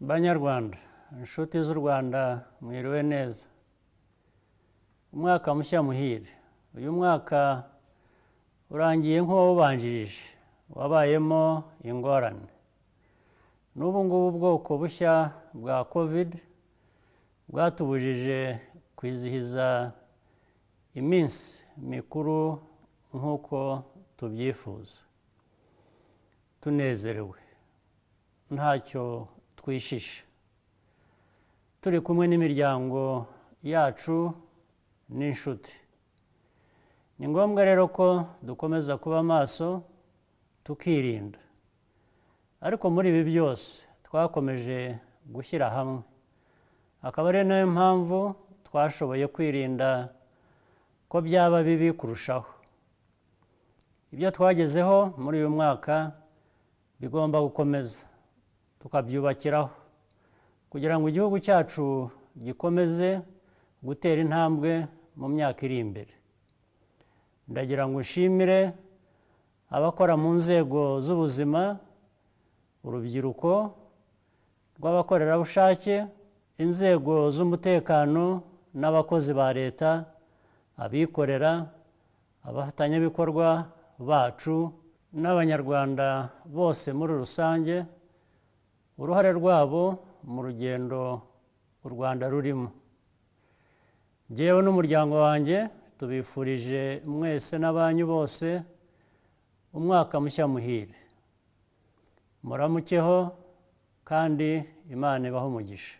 Banyarwanda, inshuti z'u Rwanda, mwiriwe neza. Umwaka mushya muhire. Uyu mwaka urangiye nk'uwawubanjirije, wabayemo ingorane. N'ubu ngubu ubwoko bushya bwa Covid bwatubujije kwizihiza iminsi mikuru nk'uko tubyifuza, tunezerewe, ntacyo twishisha, turi kumwe n'imiryango yacu n'inshuti. Ni ngombwa rero ko dukomeza kuba maso, tukirinda. Ariko muri ibi byose twakomeje gushyira hamwe, akaba ari nayo mpamvu twashoboye kwirinda ko byaba bibi kurushaho. Ibyo twagezeho muri uyu mwaka bigomba gukomeza, tukabyubakiraho kugira ngo igihugu cyacu gikomeze gutera intambwe mu myaka iri imbere. Ndagira ngo nshimire abakora mu nzego z'ubuzima, urubyiruko rw'abakorerabushake, inzego z'umutekano n'abakozi ba leta, abikorera, abafatanyabikorwa bacu n'Abanyarwanda bose muri rusange, uruhare rwabo mu rugendo u Rwanda rurimo. Njyewe n'umuryango wanjye tubifurije mwese n'abanyu bose umwaka mushya muhire. Muramukeho kandi Imana ibahe umugisha.